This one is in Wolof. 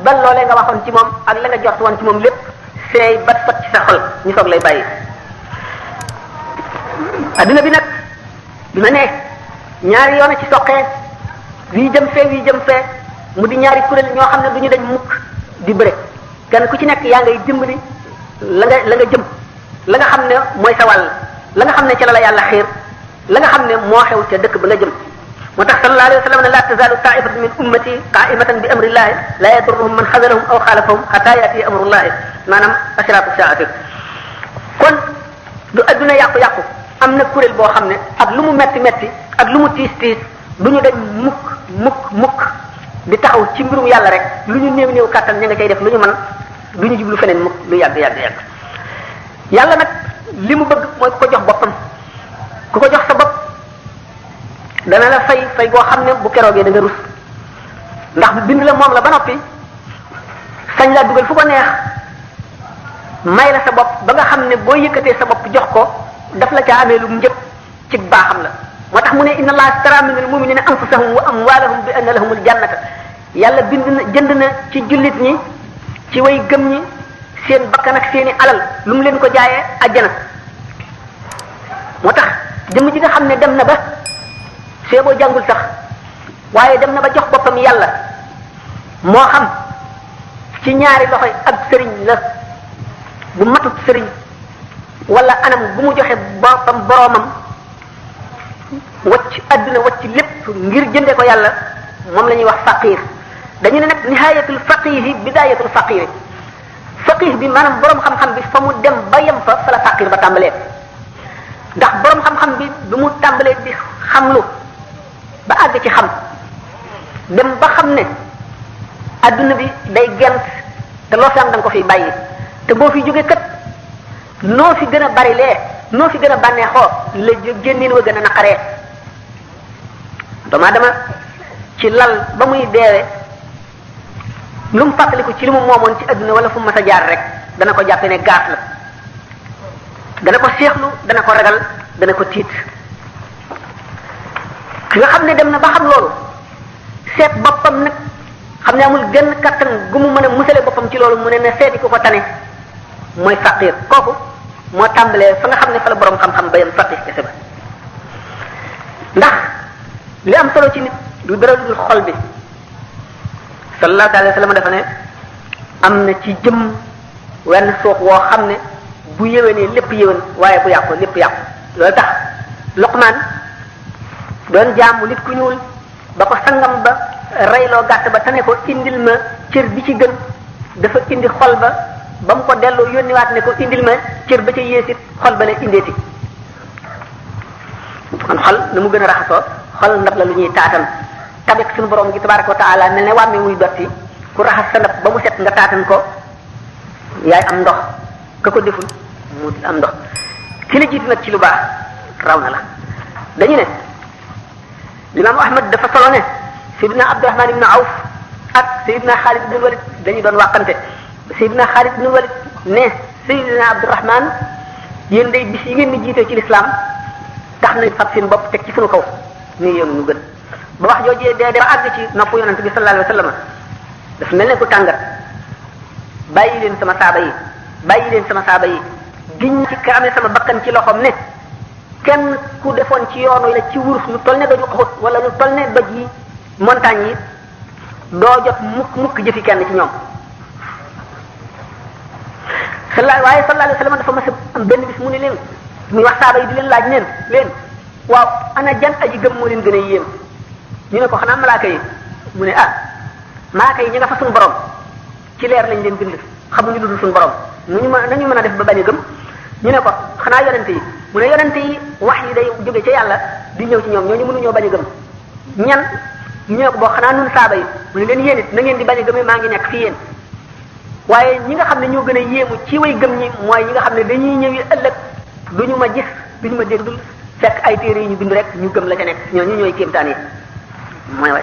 ba loolee nga waxoon ci moom ak la nga jot woon ci moom lépp seey ba fat ci sa xol ñu soog lay bàyyi. adduna bi nag bi ma ne ñaari yoon a ci soqee wii jëm fee mu di ñaari kuréel ñoo xam ne du ñu dañ mukk di bëre kenn ku ci nekk yaa ngay dimbali la nga jëm la nga xam ne mooy sa wàll la nga xam ne ci la yàlla xiir la nga xam ne moo xew ca dëkk ba nga jëm. moo tax sallallahu alayhi wa sallam ne la tazalu taifatu min ummati qaimatan bi amrillahi la yadurruhum man xazalahum aw xaalafahum xata yaati amrullahi maanaam ashratu saati. kon du adduna yàqu-yàqu am na kuréel boo xam ne ak lu mu metti metti ak lu mu tiis tiis du ñu dañ mukk di taxaw ci mbirum yàlla rek lu ñu néew kàttan ña nga cay def lu ñu mën du ñu jublu feneen mukk lu yàgg yàlla nag li mu bëgg mooy ku ko jox boppam ku ko jox sa bopp dana la fay boo xam ne bu keroogee da nga rus ndax bind la moom la ba noppi sañ laa dugal fu ko neex may la sa bopp ba nga xam ne boo yëkkatee sa bopp jox ko daf la caa amee lu mu njëkk ci baaxam la. moo tax mu ne inna allaha astara min al muminina anfusahum wa amwalahum bi anna lahumul jannata yàlla jënd na ci jullit ñi ci way gëm ñi seen bakkan ak seeni alal lu mu leen ko jaayee ajjana. moo tax jëmm ji nga xam ne dem na ba see boo jàngul sax waaye dem na ba jox boppam yàlla moo xam ci ñaari loxoy ak sëriñ la bu matut sëriñ wala anam bu mu joxe boppam boroomam wacc adduna wacc lépp ngir jënde ko yàlla moom la ñuy wax faqir. dañu ne nag nihayatul faqihi bidayatul faqiri faqih bi maanaam borom xam-xam bi fa mu dem ba yem fa la faqir ba tàmbalee ndax borom xam-xam bi du mu tàmbalee di xamlu ba àgg ci xam dem ba xam ne adduna bi day gent te loo fi am da nga ko fiy bàyyi te boo fi jógee kat noo fi gën a bari lee noo fi gën a bànneexoo la génnin wa gën a naqaree doomu aadama ci lal ba muy deewe lu mu fàttaliku ci li mu moomoon ci adduna wala fu mu mas a jaar rek dana ko jàppe ne gaas la dana ko seexlu dana ko ragal dana ko tiit ki nga xam ne dem na ba xam loolu seet boppam nag xam ne amul genn kattan gu mu mën a musale boppam ci loolu mu ne na seeti ku ko tane mooy faqir kooku moo tàmbalee fa nga xam ne fa la borom xam-xam bayam faqir kese ba ndax li am solo ci nit du dara dul xol bi sallallahu alayhi wa sallam dafa ne am na ci jëm wenn suux woo xam ne bu yéwénee lépp yéwén waaye bu yàqu lépp yàqu loolu tax Luqmaan doon jaamu nit ku ñuul ba ko sangam ba reyloo gàtt ba tane ko indil ma cër bi ci gën dafa indi xol ba mu ko delloo yónniwaat ne ko indil ma cër ba ca yéesit xol ba la indeeti kon xol na mu gën a raxasoo xol ndab la lu ñuy taatan tabek suñu borom gi tabaraka wa taala mel ne wàmme wuy dotti ku raxas sa ndab ba mu set nga taatan ko yaay am ndox ka ko deful mu am ndox ki la jiitu nag ci lu baax raw na la dañu ne Imam Ahmad dafa solo ne Seydina Abdurahman ibn Awf ak Seydina Xaalid ibn Walid dañu doon wàqante Seydina Xaalid ibn Walid ne Seydina Abdurahman yéen day bis yi ngeen ni jiite ci lislaam tax nañ fab seen bopp teg ci sunu kaw nii yoon ñu gën ba wax joojee dee ba àgg ci nopp yonent bi sallallahu alayhi wa sallam dafa mel ne ku tàngat bàyyi leen sama saaba yi giñ ci ka amee sama bakkan ci loxoom ne kenn ku defoon ci yoonu la ci wurus lu toll ne doju Uhud wala lu toll ne doj yi montagne yi doo jot mukk jëfi kenn ci ñoom waaye sallallahu alayhi wa sallam dafa mas a am benn bis mu ne leen muy wax saaba yi di leen laaj leen waaw ana jan aji gëm moo leen gën a yéem ñu ne ko xanaa malaaka yi mu ne malaaka yi ñi nga fa suñu borom ci leer lañ leen bind xamuñu lu dul suñu borom nañu mën a def ba bañ a gëm ñu ne ko xanaa yonente yi mu ne yonente yi wax yi day jóge ca yàlla di ñëw ci ñoom ñooñu mënuñoo bañ a gëm ñan ñu ne ko boo xanaa nun saaba yi mu ne leen yéen it na ngeen di bañ a gëmee maa ngi nekk fi yéen waaye ñi nga xam ne ñoo gën a yéemu ci way gëm ñi mooy ñi nga xam ne dañuy ñëwi ëllëg duñu ma gis duñu ma déggul fekk ay téere yi ñu bind rek ñu gëm la ca nekk ñooñu ñooy kéemtaan yi mooy way